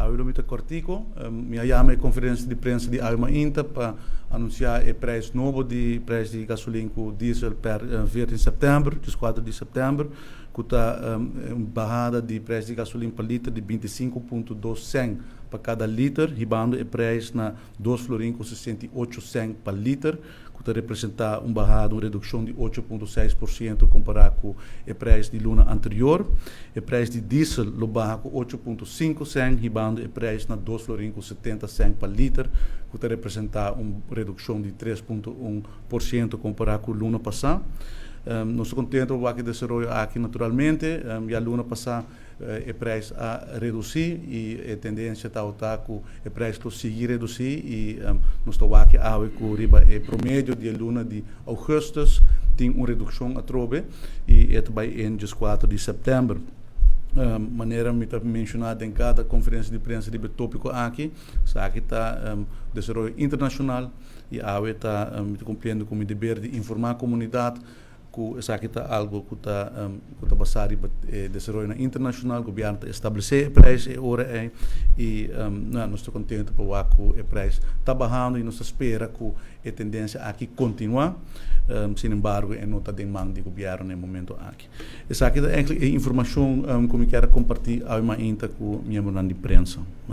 Awe mi ta cortico, mi a yama e conferencia di prensa di awe mainta pa anuncia e prijs nobo di prijs di gasolin cu diesel per 14 september, 4 di september, cu ta un bahada di prijs di gasolin pa liter di 25.2 cent pa cada liter, hibando e prijs na 2 florin cu 68 cent pa liter, cu ta representa un bahada, un reduccion di 8.6% compara cu e prijs di luna anterior. E prijs di diesel lo baha cu 8.5 cent, hibando e prijs na 2 florin cu 70 cent pa liter, cu ta representa un reduccion di 3.1% compara cu luna pasa. Nos ta contento cu e desaroyo aki, naturalmente. Ya luna pasa e prijs a reduci y e tendencia ta cu e prijs ta sigui reduci y nos ta aki awe cu riba e promedio di luna di augustus tin un reduccion atrobe y e bay in 4 di september. Manera mi ta menciona den cada conferencia di prensa di topico aki, esaki ta desaroyo internacional y awe ta cumpliendo cu e deber di informa e comunidad cu esaki ta algo cu ta basa riba desaroyo internacional. Gobierno ta establece e prijs e ora y no, nos ta contento pa cu e prijs ta bahando y nos ta spera cu e tendencia aki continua. Sin embargo, e no ta den man di gobierno na e momento aki. Esaki ta e informacion cu mi kier comparti awe mainta cu miembronan di prensa.